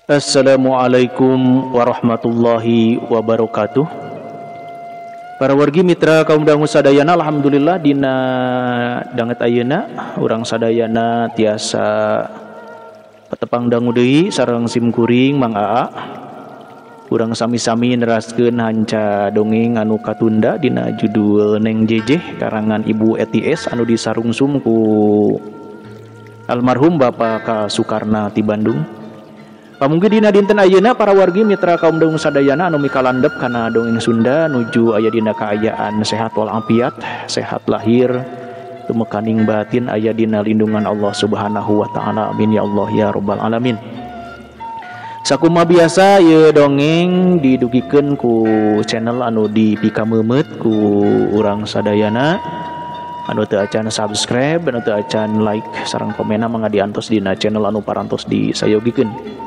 Assalamualaikum warahmatullahi wabarakatuh. Para wargi mitra kaum dangu sadayana, alhamdulillah dina danget ayeuna urang sadayana tiasa patepang dangu deui sareng sim kuring Mang Aa. Urang sami-sami neraskeun hanca dongeng anu katunda dina judul Neng Jejeh karangan Ibu ETS anu disarungsum ku almarhum Bapak K. Sukarna ti Bandung. Pamungkin dina dinten ayeuna para wargi mitra kaum dangu sadayana anu mikalandep kana dongeng Sunda nuju aya dina kaayaan sehat walafiat, sehat lahir, tumekaning batin aya dina lindungan Allah Subhanahu wa taala. Amin ya Allah ya rabbal alamin. Sakumaha biasa ieu dongeng didugikeun ku channel anu dipikameumeuet ku urang sadayana anu teu acan subscribe, anu teu acan like sareng komenna mangga diantos dina channel anu parantos disayogikeun.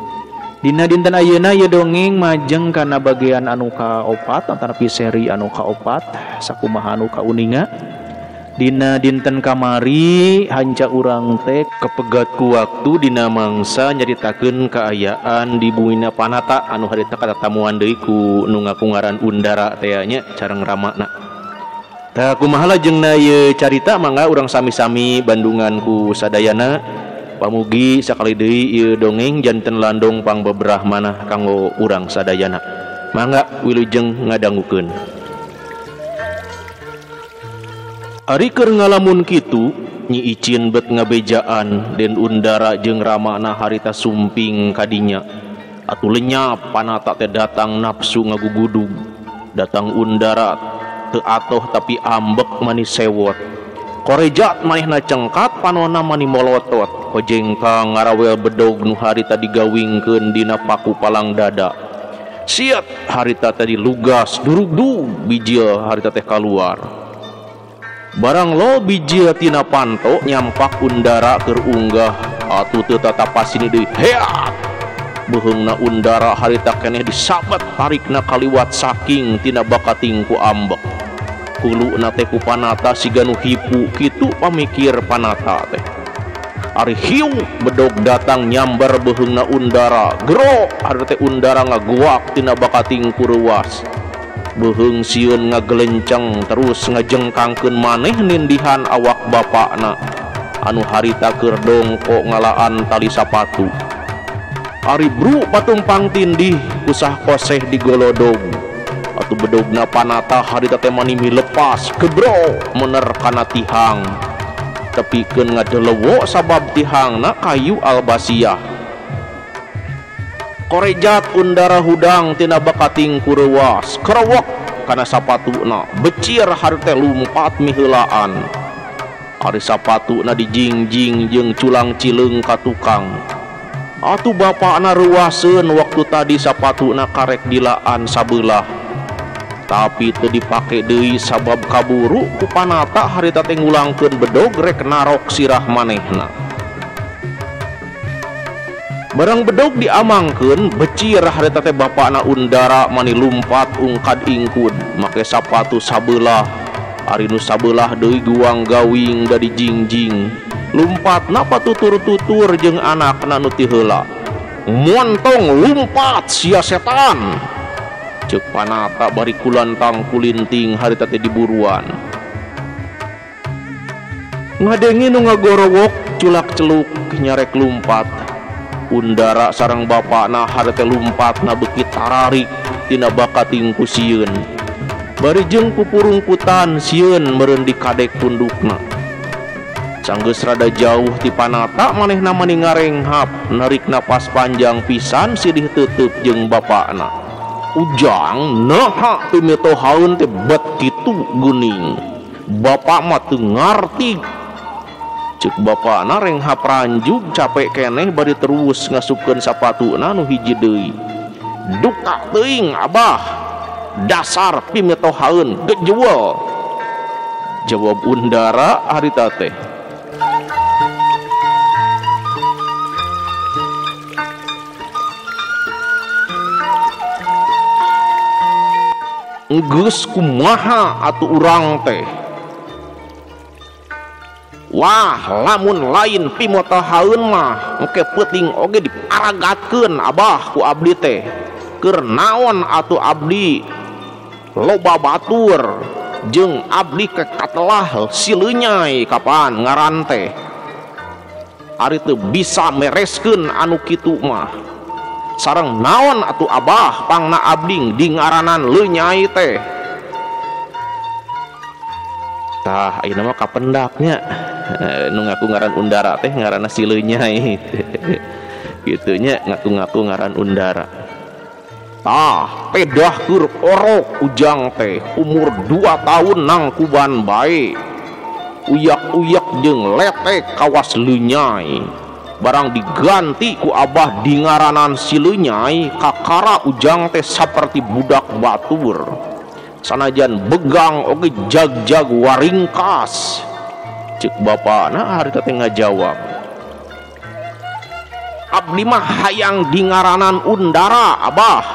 Dina dinten ayeuna ieu dongeng majeng kana bagian anu kaopat antara seri anu kaopat sakumaha anu kauninga. Dina dinten kamari hanca urang teh kepegat ku waktu dina mangsa nyaritakeun kaayaan di bumina Panata anu harita katatamuan deui ku nu ngaku ngaran Undara teh nya sareng ramana. Tah kumaha lajengna ieu carita mangga urang sami-sami bandungan ku sadayana. Pamugi sakali deui ieu dongeng janten landong pangbeberah manah kanggo urang sadayana. Mangga wilujeng ngadangukeun. Ari keur ngalamun kitu, Nyi Icin bet ngabejaan den Undara jeung ramana harita sumping kadinya. Atuh lenyap Panata teh datang nafsu ngagugudug. Datang Undara teu atoh tapi ambek mani sewot. Korejat manehna cengkat panona mani molotot. Hojengkang ngarawel bedog nu harita digawingkeun dina paku palang dada. Siat harita tadi lugas durugdug bijil harita teh kaluar. Barang lo bijil tina panto nyampak Undara keur unggah atuh teu tatapasini deui. Heat! Beuheungna Undara harita keneh disabet tarikna kaliwat saking tina bakating ku ambek. Kuluna teh ku Panata siga nu hipu kitu pamikir Panata teh. Ari hiu bedog datang nyambar beuheungna Undara. Gero ari teh Undara ngaguak tina bakating ku reuas. Beuheung sieun ngagelenceng terus ngajengkangkeun maneh nindihan awak bapakna anu harita keur dongko ngalaan tali sapatu. Ari bru patumpang tindih kusah koseh digolodog. Atuh bedogna Panata harita teh mani milepas gebro mener kana tihang. Tepikeun ngadelewo sabab tihangna kayu albasiah. Korejat Undara hudang tina bakating ku reuas, kerewek kana sapatuna, becir harita lumpat miheulaan. Ari sapatuna dijingjing jeung culang cileung ka tukang. Atuh bapakna reuaseun waktu tadi sapatuna karek dilaan sabeulah. Tapi teu dipake deui sabab kaburu ku Panata harita teh ngulangkeun bedog rek narok sirah manehna. Barang bedog diamangkeun becir harita teh bapakna Undara mani lumpat ungkad ingkud make sapatu sabeulah. Ari nu sabeulah deui guang gawing da dijingjing. Lumpatna patutur-tutur jeung anakna nu ti heula. Montong lumpat sia setan. Ceuk Panata bari kulantang kulinting harita teh diburuan. Ngadenge nu ngagorowok culak celuk nyarek lumpat. Undara sareng bapakna harita lumpatna beuki tararik tina bakating ku sieun. Bari jeung pupurungkutan sieun meureun dikadek pundukna. Sanggeus rada jauh ti Panata manehna mani ngarenghap narik napas panjang pisan silih teuteup jeung bapakna. Ujang naha pimitohaeun teh bet kitu geuning. Bapak mah teu ngarti. Ceuk bapakna renghap ranjug capek keneh bari terus ngasupkeun sapatuna nu hiji deui. Duka teuing abah. Dasar pimitohaeun gejuel. Jawab Undara harita teh. Geus kumaha atuh urang teh. Wah lamun lain pimotohaeun mah engke peuting oge diparagatkeun abah ku abdi teh. Keur naon atuh abdi loba batur jeung abdi kekatelah si Leunyai kapan ngaran teh. Ari teu bisa mereskeun anu kitu mah. Sareng naon atuh abah pangna abdi di ngaranan Leunyai teh. Tah ayeuna mah kapendaknya nu ngaku ngaran Undara teh ngaranna si Leunyai. Kitu nya ngaku-ngaku ngaran Undara. Tah pedah keur orok Ujang teh umur 2 tahun nangkuban bae. Uyak-uyak jeung letek kawas Leunyai. Barang diganti ku abah di ngaranan si Leunyai kakara Ujang teh saperti budak batur. Sanajan begang oge jag-jag waringkas. Cek bapana harita teh ngajawab. Abdi mah hayang di ngaranan Undara abah.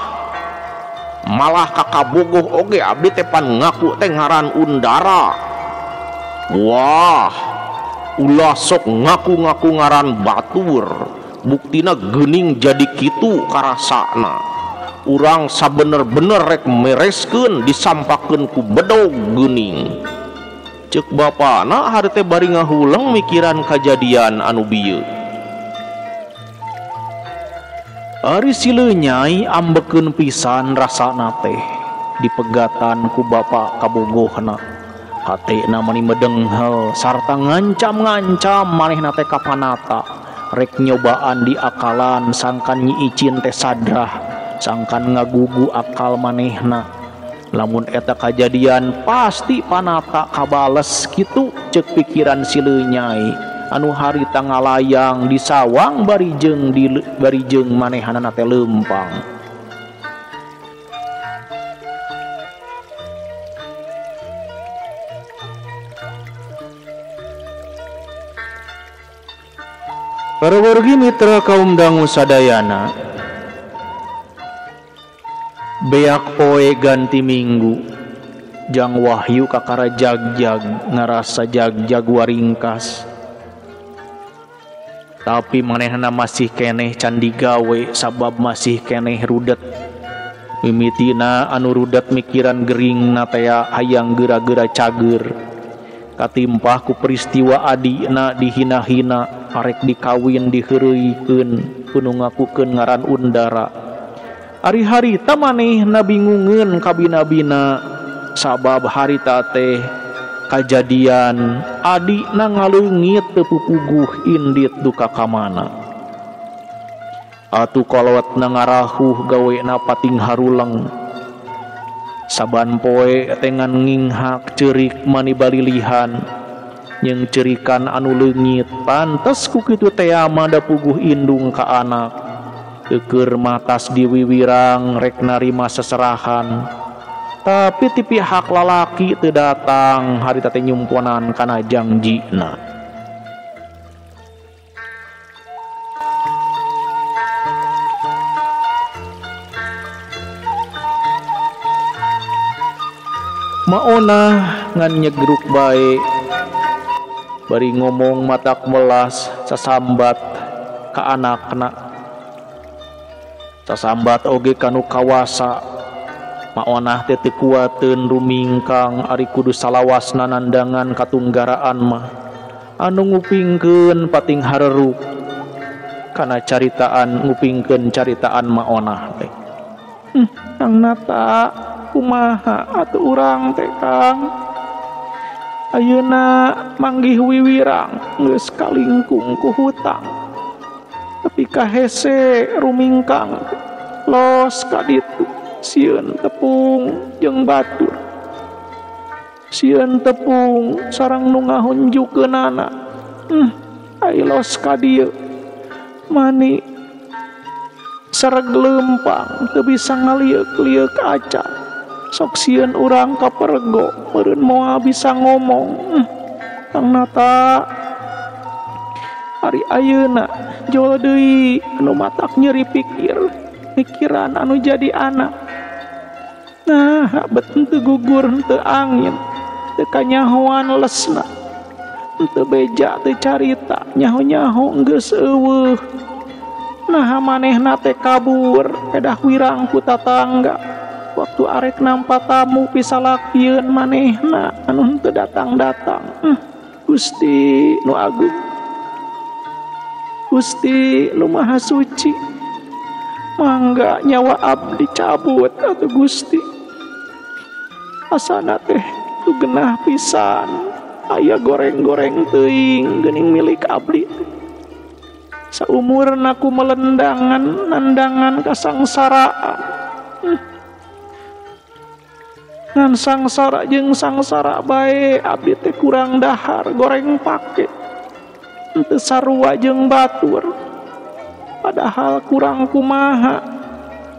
Malah kakabogoh oge abdi teh pan ngaku teh ngaran Undara. Wah, ulah sok ngaku-ngaku ngaran batur. Buktina geuning jadi kitu karasana. Urang sabener-bener rek mereskeun disampakeun ku bedog geuning. Ceuk bapana hari teh bari ngahuleng mikiran kajadian anu bieu. Ari si Leunyai ambekeun pisan rasana teh dipegatan ku bapa kabogohna. Hatena mani medenghel sarta ngancam-ngancam manehna teh ka panata rek nyobaan di akalan sangkan Nyi Icin teh sadrah sangkan ngagugu akal manehna. Lamun eta kajadian pasti panata kabales kitu ceuk pikiran si Leunyai anu harita ngalayang di sawang bari jeung manehanana teh leumpang. Para wargi mitra kaum dangu sadayana, beak poe ganti minggu, Jang Wahyu kakara jag-jag ngarasa jag-jag waringkas. Tapi manehna masih keneh can digawe sabab masih keneh rudet. Mimitina anu rudet mikiran gering tea hayang geura-geura cager. Katimpah ku peristiwa adina dihina-hina arek dikawin diheureuykeun kudu ngakukeun ngaran Undara. Ari harita manehna bingungeun kabina-bina sabab harita teh kajadian adina ngaleungit teu pupuguh indit duka ka mana. Atuh kolotna ngarahuh gawena pating haruleng. Saban poe tengan nginghak ceurik mani balilihan jeung cerikan anu leungit pantes ku kitu tea mah da puguh indung ka anak. Keur matas diwiwirang rek narima seserahan. Tapi ti pihak lalaki teu datang harita teh nyumponan kana jangjina. Maonah ngan nyegruk bae bari ngomong matak melas sasambat ka anakna. Sasambat oge kanu kawasa. Maonah teh teu kuateun rumingkang ari kudu salawasna nandangan katunggaraan mah anu ngupingkeun pating hareruk kana caritaan ngupingkeun caritaan maonah teh. Kang Nata kumaha atuh urang teh Kang? Ayeuna manggih wiwirang geus kalingkung ku hutang. Tapi kahese rumingkang los ka ditu sieun tepung jeung batur. Sieun tepung sareng nu ngahunjukeunana. Ai los ka dieu mani sareg leumpang teu bisa ngalieuk-lieuk acan. Sok sieun urang kapergo meureun moal bisa ngomong. Kang Nata ari ayeuna jol deui anu matak nyeri pikir mikiran anu jadi anak. Nah bet henteu gugur henteu angin teu kanyahoan lesna. Teu beja teu carita nyaho-nyaho geus eueuh. Naha manehna teh kabur pedah wirang ku tatangga. Waktu arek nampa tamu pisalakieun manehna anu henteu datang-datang. Gusti nu agung. Gusti nu maha suci. Mangga nyawa abdi cabut atuh Gusti. Asana teh tu genah pisan. Aya goreng-goreng teuing geuning milik abdi. Saumurna ku melendangan nandangan kasangsaraan. Ngan sangsara jeung sangsara bae abdi teh kurang dahar goreng pake. Henteu sarua jeung batur. Padahal kurang kumaha.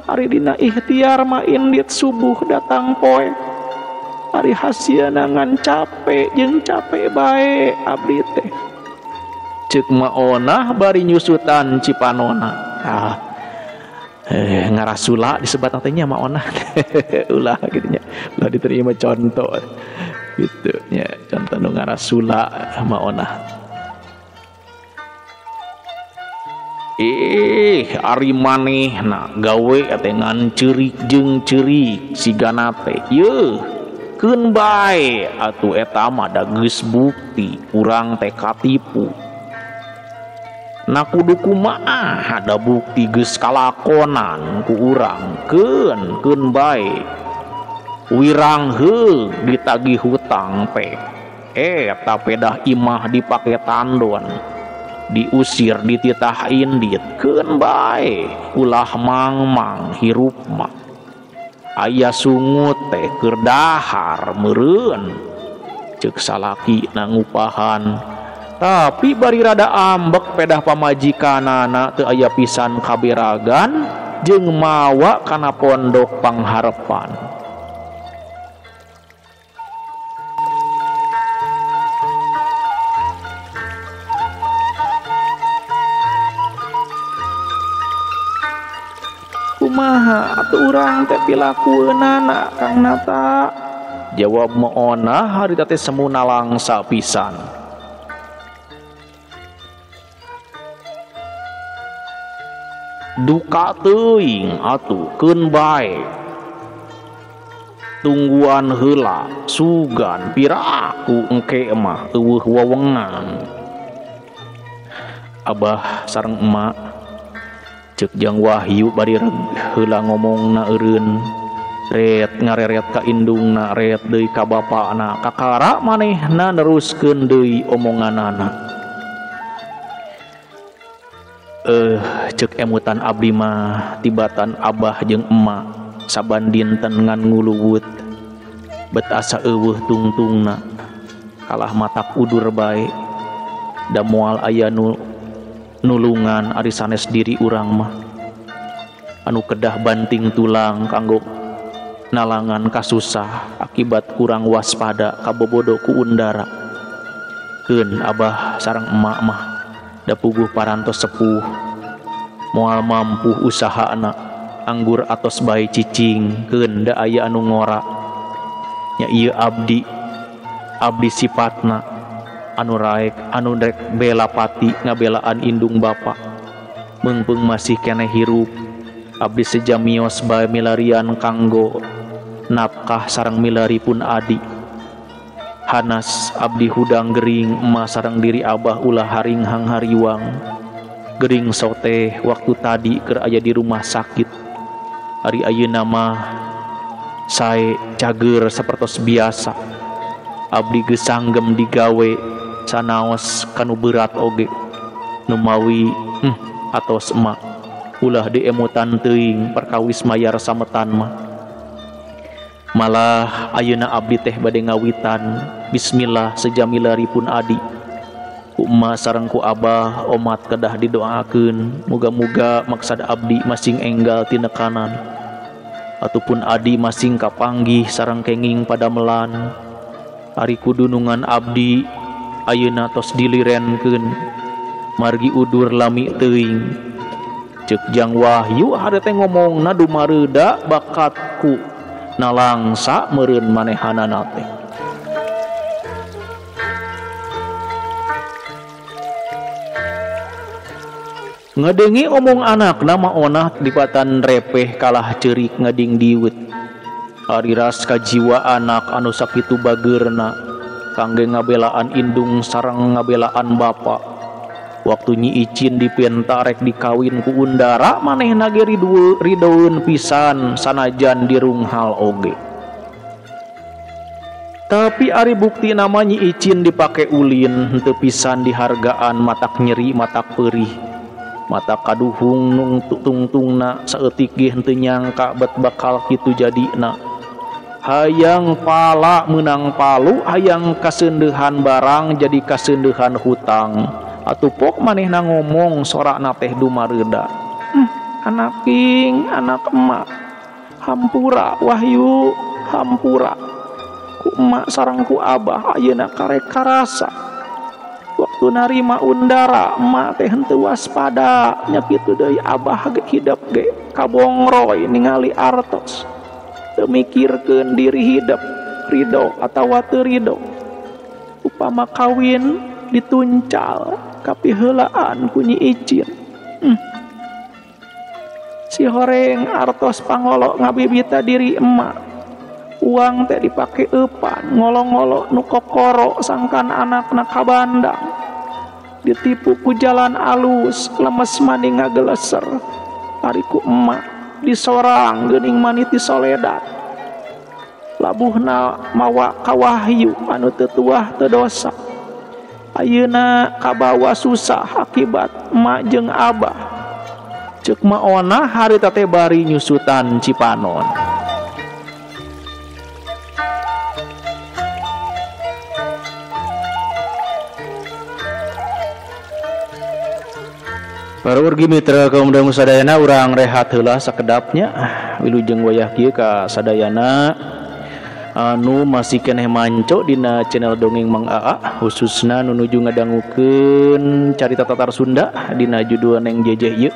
Ari dina ikhtiar mah indit subuh datang poe. Ari hasilna ngan capek jeung capek bae abdi teh. Ceuk Maonah bari nyusutan cipanona. Ngarasula disebat teh nya Maonah. Ulah kitu nya. Ulah diterima contoh gitu nya, contoh nu ngarasula Maonah. Ih, ari manehna gawe teh ngan ceurik jeung ceurik sigana teh. Yeuh, keun bae atuh eta mah da geus bukti urang teh katipu. Na kudu kumaha da bukti geus kalakonan ku urang. Keun keun bae. Wirang heuh ditagih hutang teh. Eta pedah imah dipake tandon. Diusir dititah indit. Keun bae ulah mangmang hirup mah. Aya sungut teh keur dahar meureun. Ceuk salaki na ngupahan. Tapi bari rada ambek pedah pamajikanana teu aya pisan kaberagan jeung mawa kana pondok pangharepan. Kumaha atuh urang teh pilakueunana Kang Nata? Jawab Maonah harita teh semu nalangsa pisan. Duka teuing atuh keun bae. Tungguan heula sugan piraku engke mah eueuh wewengan. Abah sareng emak ceuk Jang Wahyu bari heula ngomongna eureun. Ret ngareret ka indungna ret deui ka bapana kakara manehna neruskeun deui omonganana. Ceuk emutan abdi mah tibatan abah jeung emak saban dinten ngan nguluwut bet asa eueuh tungtungna kalah matak udur bae da moal aya nu nulungan ari sanes diri urang mah anu kedah banting tulang kanggo nalangan kasusah akibat kurang waspada kabobodo ku undara. Keun abah sareng emak mah da puguh parantos sepuh moal mampu usahana anggur atos bae cicing keun da aya anu ngora nya ieu abdi abdi sipatna anu raek anu rek bela pati ngabelaan indung bapa meungpeung masih keneh hirup abdi sejamios bae milarian kanggo nafkah sareng milari pun adi. Hanas abdi hudang gering emas sareng diri abah ulah haring hang hariwang. Gering soteh waktu tadi keur aya di rumah sakit. Ari ayeuna mah sae cager sapertos biasa. Abdi geus sanggem digawe sanaos kanu berat oge. Numawi atos emak ulah diemutan teuing perkawis mayar sametan mah. Malah ayeuna abdi teh bade ngawitan bismillah sejamilari pun adi. Ku emak sareng ku abah omat kedah didoakeun muga-muga maksad abdi masing enggal tinekanan ataupun adi masing kapanggih sareng kenging padamelan. Ari kudunungan abdi ayeuna tos dilirenkeun margi udur lami teuing. Ceuk Jang Wahyu hade teh ngomongna dumareuda bakatku nalangsa meureun manehanana teh. Ngadengi omong anakna Maonah dipatan repeh kalah ceurik ngading diwet. Ari ras kajiwa anak anu sakitu bageurna kangge ngabelaan indung sareng ngabelaan bapa. Waktu Nyi Icin dipenta rek dikawin ku Undara manehna ge ridoeun pisan sanajan dirunghal oge. Tapi ari bukti nama Nyi Icin dipake ulin henteu pisan dihargaan matak nyeri matak perih. Mata kaduhung nung tungtungna saeutik ge henteu nyangka bet bakal kitu jadina. Hayang pala meunang palu, hayang kaseundeuhan barang jadi kaseundeuhan hutang. Atuh pok manehna ngomong sorakna teh dumareuda. Anak king, anak emak. Hampura Wahyu, hampura. Ku emak sareng ku abah ayeuna karek karasa. Waktu narima Undara emak teh henteu waspada nya kitu deui abah ge hidep ge kabongroy ningali artos teu mikirkeun diri hidep ridho atawa teu ridho. Upama kawin dituncal kapiheulaan ku Nyi Icin. Si horeng artos pangolo ngabibita diri emak. Uang teh dipake eupan ngolo-ngolo nu kokoro sangkan anakna kabandang. Ditipu ku jalan alus lemes mani ngageleser. Ari ku emak disorang geuning maniti soledat. Labuhna mawa ka Wahyu anu teu tuah teu dosa. Ayeuna kabawa susah akibat emak jeung abah. Ceuk Maonah harita teh bari nyusutan Cipanon. Para wargi mitra kaum dangu sadayana urang rehat heula sakedapnya wilujeng wayah kieu ka sadayana anu masih keneh manco dina channel Dongeng Mang Aa khususna nu nuju ngadangukeun carita tatar Sunda dina judul Neng Jejeh ieu.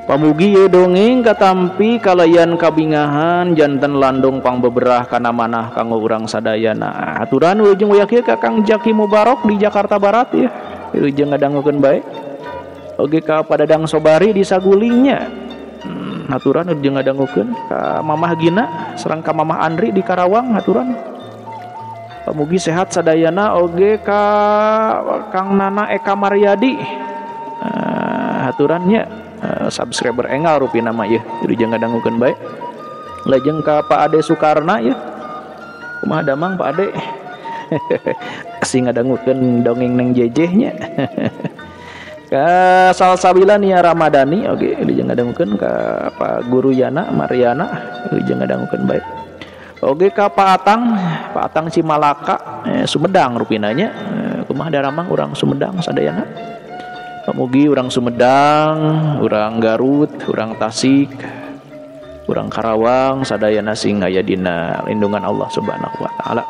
Pamugi ieu dongeng katampi kalayan kabingahan janten landong pangbeberah kana manah kanggo urang sadayana. Aturan wilujeng wayah kieu ka Kang Jaki Mubarok di Jakarta Barat ya. Wilujeng ngadangukeun bae. Oge ka Padadang Sobari di Sagulingnya. Aturan jeung ngadangukeun ka Mamah Gina sareng ka Mamah Andri di Karawang aturan. Pamugi sehat sadayana oge ka Kang Nana Eka Maryadi. Aturannya subscriber enggal rupina mah ieu jeung ngadangukeun bae. Lajeng ka Pak Ade Sukarna ieu. Kumaha damang Pak Ade? Sing ngadangukeun dongeng Neng Jejehnya. Ka Salsabila Nia Ramadhani oge wilujeng ngadangukeun ka Pak Guru Yana Mariana wilujeng ngadangukeun bae. Oge ka Pak Atang, Pak Atang Cimalaka Sumedang rupinanya. Kumaha daramang urang Sumedang sadayana. Pamugi urang Sumedang, urang Garut, urang Tasik, urang Karawang sadayana sing aya dina lindungan Allah Subhanahu wa taala.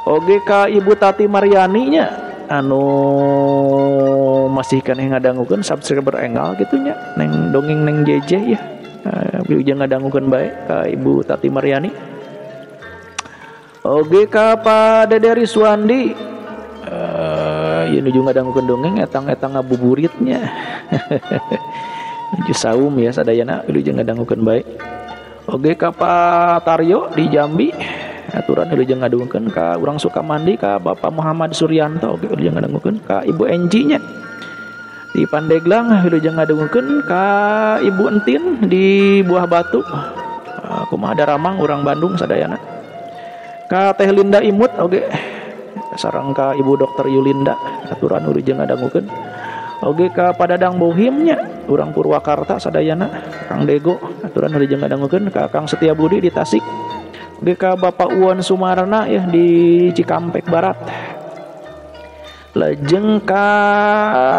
Oge ka Ibu Tati Mariani nya anu masih keneh ngadangukeun subscriber enggal kitu nya neng dongeng Neng Jejeh ya. Wilujeng ngadangukeun bae ka Ibu Tati Mariani. Oge ka Pak Dede Riswandi ieu nuju ngadangukeun dongeng etang-etang ngabuburitnya. Nuju saum ya sadayana wilujeng ngadangukeun bae. Oge ka Pak Taryo di Jambi aturan wilujeng ngadangukeun ka urang Sukamandi ka Bapak Muhammad Suryanto oge wilujeng ngadangukeun ka Ibu Enji nya di Pandeglang wilujeng ngadangukeun ka Ibu Entin di Buah Batu. Kumaha daramang urang Bandung sadayana. Ka Teh Linda Imut oge sareng ka Ibu Dokter Yulinda aturan wilujeng ngadangukeun. Oge ka Padadang Bohim nya urang Purwakarta sadayana Kang Dego aturan wilujeng ngadangukeun ka Kang Setia Budi di Tasik. Oge ka Bapak Uwan Sumarna ya di Cikampek Barat. Lajeng ka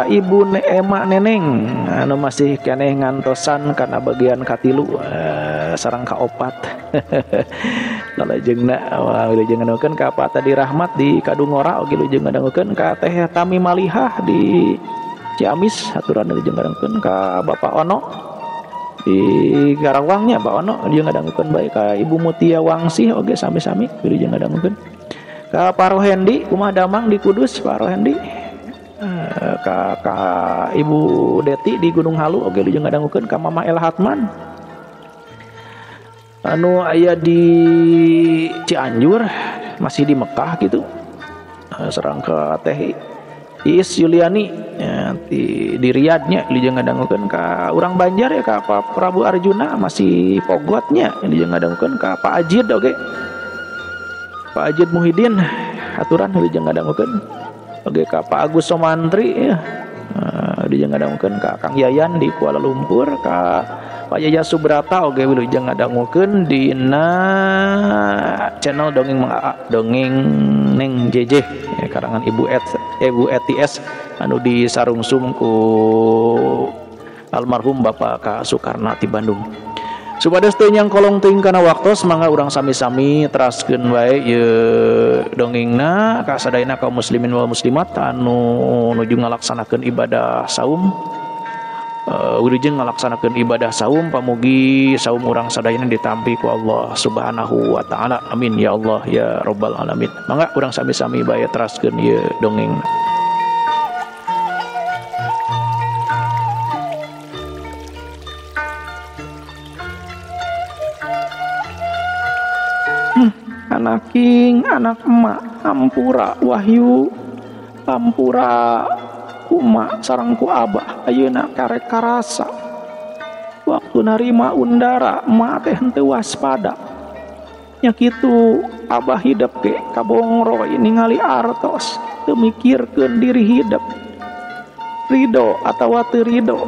Ibu Neema Neneng anu masih keneh ngantosan kana bagian katilu sareng ka opat. Lajengna wilujeng ngadangukeun ka Pak Tadi Rahmat di Kadungora oge wilujeng ngadangukeun ka Teh Tami Malihah di Ciamis aturan wilujeng ngadangukeun ka Bapak Ono di Karawangnya Pak Ono wilujeng ngadangukeun bae ka Ibu Mutia Wangsih oge sami-sami wilujeng ngadangukeun ka Pak Rohendi kumaha damang di Kudus Pak Rohendi Ka Ibu Deti di Gunung Halu oge wilujeng ngadangukeun ka Mama El Hatman anu aya di Cianjur masih di Mekah gitu. Serang ke Teh Iis Yuliani ya, di Riyadnya wilujeng ngadangukeun ka urang Banjar ya ka Pak Prabu Arjuna masih pogotnya wilujeng ngadangukeun ka Pak Ajid oge. Pak Ajid Muhyiddin aturan wilujeng ngadangukeun oge ka Pak Agus Somantri ya. Wilujeng ngadangukeun ka Kang Yayan di Kuala Lumpur, ka Pak Yaya Subrata oge wilujeng ngadangukeun dina channel dongeng Mang Aa, dongeng Neng JJ ya, karangan Ibu Et, Ibu ETS anu disarungsum ku almarhum Bapak K Soekarna di Bandung. Supados teu nyangkolong teuing kana waktos mangga urang sami-sami teraskeun wae ieu dongengna ka sadayana kaum muslimin wal muslimat anu nuju ngalaksanakeun ibadah saum. Wilujeng ngalaksanakeun ibadah saum, pamugi saum urang sadayana ditampi ku Allah Subhanahu wa taala. Amin ya Allah ya rabbal alamin. Mangga urang sami-sami bae teraskeun ieu dongeng. Anak king, anak emak, ampura Wahyu, ampura kuma sareng ku abah ayeuna karek karasa. Waktu narima undara emak teh henteu waspada. Nya kitu abah hidep ge kabongroy ningali artos teu mikirkeun diri hidep. Rido atawa teu rido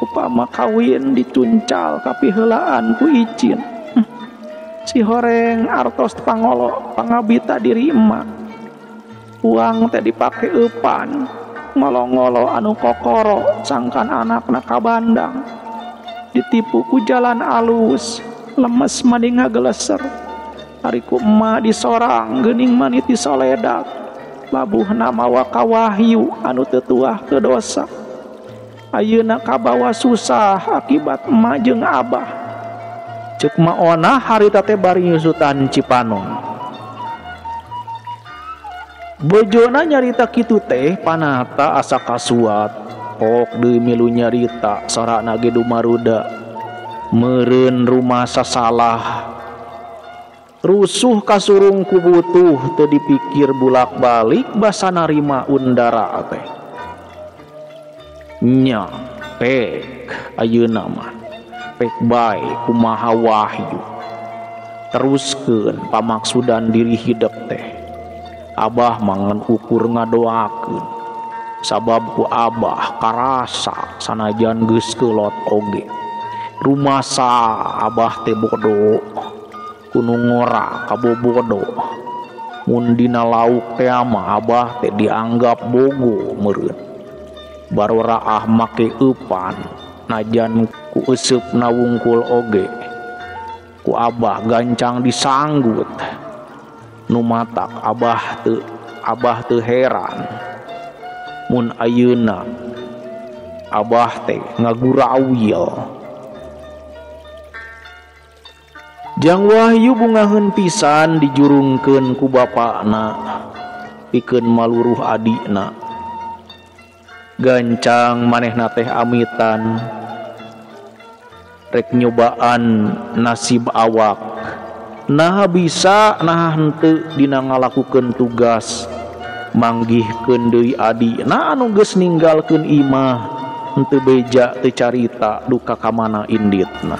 upama kawin dicuncal kapiheulaan ku icin. Si horeng artos pangolo pangabita diri emak. Uang teh dipake eupan ngolo-ngolo anu kokoro sangkan anakna kabandang. Ditipu ku jalan alus lemes mani ngageleser. Ari ku emak disorang geuning maniti soledak. Labuhna mawa ka wahyu anu teu tuah teu dosa. Ayeuna kabawa susah akibat emak jeung abah. Ceuk maona harita teh bari nyusutan Cipanon. Bojona nyarita kitu teh panata asa kasuat. Pok deui milu nyarita sarana ge dumaruda. Meureun rumasa salah. Rusuh kasurung ku butuh teu dipikir bulak-balik basa narima undara teh. Nya pek ayeuna mah. Pek bae kumaha Wahyu. Teruskeun pamaksudan diri hidep teh. Abah mangan ukur ngadoakeun. Sabab ku abah karasa sanajan geus keulot oge. Rumasa abah teh bodo. Kuno ngora kabobodo. Mun dina lauk teh mah abah teh dianggap bogo meureun. Baroraah make eupan najan ku euseupna wungkul oge. Ku abah gancang disanggut. Nu matak abah teu heran mun ayeuna abah teh ngagurawil. Jang Wahyu bungaheun pisan dijurungkeun ku bapakna pikeun maluruh adina. Gancang manehna teh amitan rek nyobaan nasib awak. Naha bisa naha henteu dina ngalakukeun tugas manggihkeun deui adina anu geus ninggalkeun imah henteu beja teu carita duka ka mana inditna.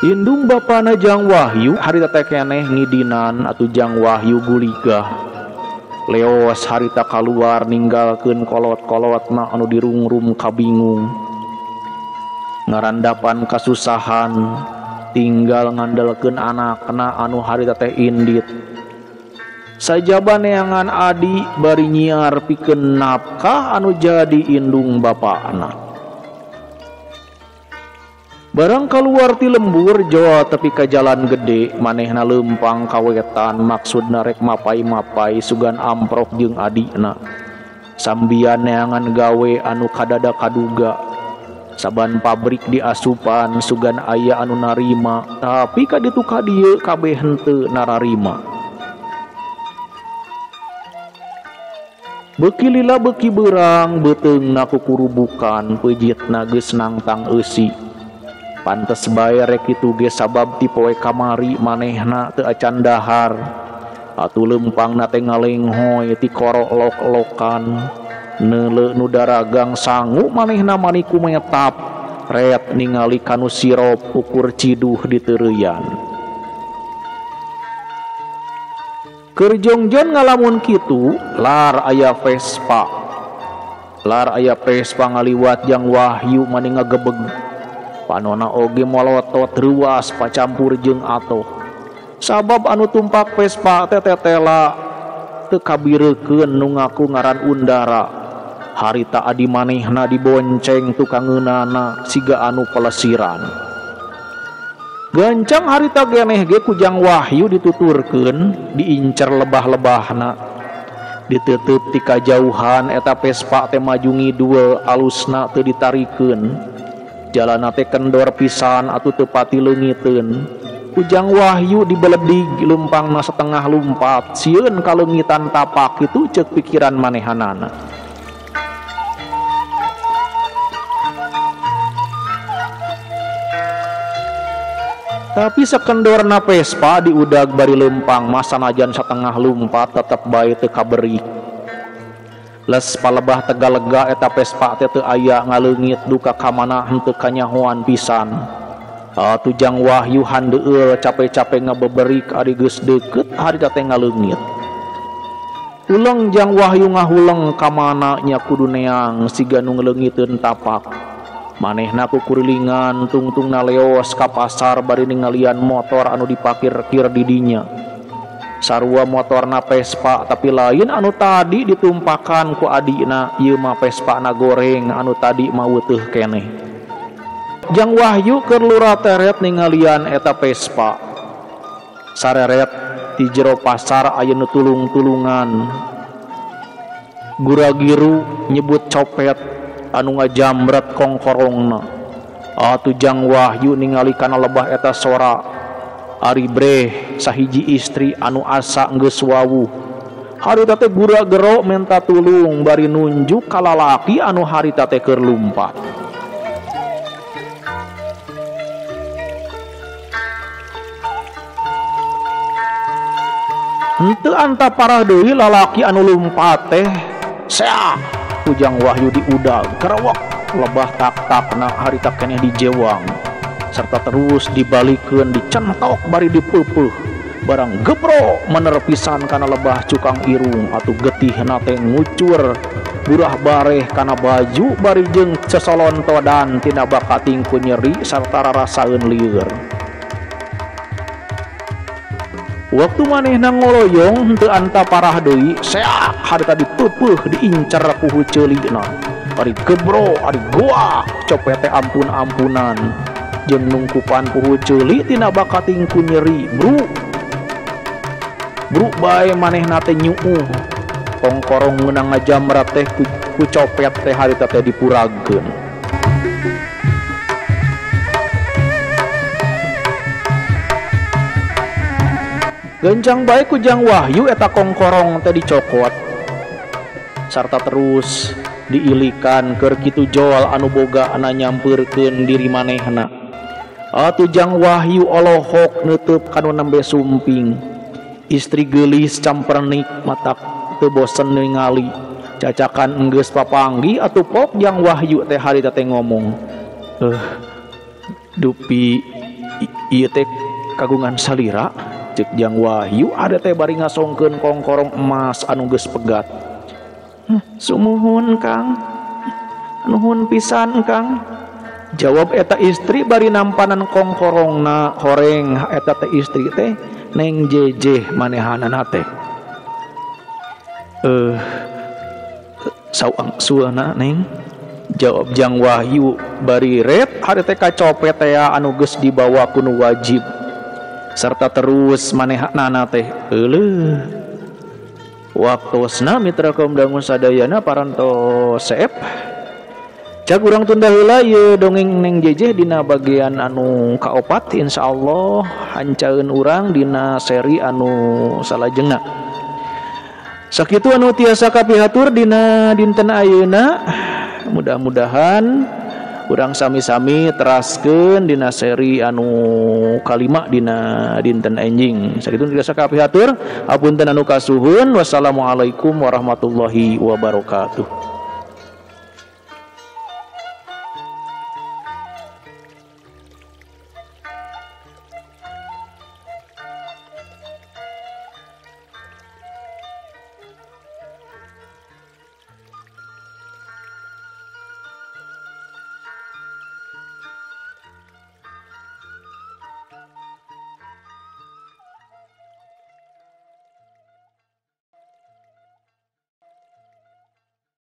Indung bapana Jang Wahyu harita teh keneh ngidinan atuh Jang Wahyu guligah. Leos harita kaluar ninggalkeun kolot-kolotna anu dirungrum kabingung. Ngarandapan kasusahan tinggal ngandelkeun anakna anu harita teh indit. Sajaba neangan adi bari nyiar pikeun nafkah anu jadi indung bapana. Barang kaluar ti lembur Jawa tepi ka jalan gede manehna leumpang kawetan maksudna rek mapai-mapai sugan amprok jeung adina. Sambian neangan gawe anu kadada kaduga. Saban pabrik diasupan sugan aya anu narima, tapi ka ditu ka dieu kabeh henteu nararima. Beuki lila beuki beurang beuteungna kukurubukan peujitna geus nangtang eusi. Pantes bae rek kitu ge sabab ti poe kamari manehna teu acan dahar. Atuh leumpangna teh ngalenghoy ti korok-lok-lokan. Neuleu nu daragang sangu manehna maniku metap ret ningali kanu sirop ukur ciduh diteureuyan. Keur jongjon ngalamun kitu lar aya Vespa. Lar aya Vespa ngaliwat Jang Wahyu mani ngagebeg. Panona oge molotot reuas pacampur jeung atoh. Sabab anu tumpak Vespa teh tetela teu kabireukeun nu ngaku ngaran Undara. Harita adi manehna dibonceng tukangeunana siga anu pelesiran. Gancang harita geneh ge ku Jang Wahyu dituturkeun, diincer lebah-lebahna. Diteuteup ti kajauhan eta Vespa teh maju ngidul alusna teu ditarikeun. Jalanna teh kendor pisan atuh teu pati leungiteun. Ku Jang Wahyu dibeledig leumpangna setengah lumpat, sieun kaleungitan tapak kitu ceuk pikiran manehanana. Tapi sekendorna Vespa diudag bari lempang mah sanajan setengah lumpat tetep bae teu kaberik. Les palebah tegalega eta Vespa teh teu aya ngaleungit duka ka mana henteu kanyahoan pisan. Atuh Jang Wahyu handeueul cape-cape ngabeberik ari geus deukeut harita teh ngaleungit. Uleng Jang Wahyu ngahuleng ka mana nya kudu neang siga nu ngaleungiteun tapak. Manehna kukurilingan tungtungna leos ka pasar bari ningalian motor anu dipakir-kir di dinya. Sarua motorna Vespa tapi lain anu tadi ditumpakan ku adina, ieu mah Vespa na goreng anu tadi mah weutuh keneh. Jang Wahyu keur lurah teret ningalian eta Vespa. Sareret ti jero pasar aya nu tulung-tulungan. Guragiru nyebut copet anu ngajamret kongkorongna. Atuh Jang Wahyu ningali kana lebah eta sora. Ari breh sahiji istri anu asa geus wawuh. Harita teh gura gero menta tulung bari nunjuk ka lalaki anu harita teh keur lumpat. Henteu anta parah deui lalaki anu lumpat teh seak. Ku Jang Wahyu diudag kerewek lebah tak-takna harita keneh dijewang serta terus dibalikeun dicentok bari dipeupeih barang gebro menerpisan kana lebah cukang irung atuh getihna teh ngucur burah bareh kana baju bari jeung sesolontodan tina bakating ku nyeri sarta rarasaeun lieur. Waktu manehna ngoloyong henteu anta parah deui, seak harita dipeupeih diincer ku heuceulina. Ari gebro, ari goa, copet teh ampun-ampunan. Jeung nungkupan ku heuceuli tina bakating ku nyeri, bru. Bru bae manehna teh nyuuh. Kongkorong meunang ngajamrat teh ku copet teh harita teh dipuragkeun. Gencang bae ku Jang Wahyu eta kongkorong teh dicokot sarta terus diilikan keur kitu jol anu boga ana nyampeurkeun diri manehna. Atuh Jang Wahyu olohok neuteub kanu nembe sumping. Istri geulis campernik matak teu bosen ningali. Cacakan enggeus papanggi atuh pok Jang Wahyu teh harita teh ngomong, dupi ieu teh kagungan salira." Cek Jang Wahyu ada teh bari ngasongkeun kongkorong emas anu geus pegat. Sumuhun Kang, nuhun pisan Kang. Jawab eta istri bari nampanan kongkorongna horeng eta teh istri teh neng jejeh manehanana teh. Sauang suana neng. Jawab Jang Wahyu bari ret hari teh kacopet teh anu geus dibawa ku nu wajib. Serta terus manehanana teh euleuh. Waktosna mitra kaum dangu sadayana parantos seep. Cak urang tunda heula ieu dongeng Neng Jejeh dina bagian anu kaopat, insyaallah hancaeun urang dina seri anu salajengna. Sakitu anu tiasa kapihatur dina dinten ayeuna, mudah-mudahan urang sami-sami teraskeun dina seri anu kalima dina dinten enjing. Sakitu tiasa kapihatur, apunten anu kasuhun. Wassalamualaikum warahmatullahi wabarakatuh.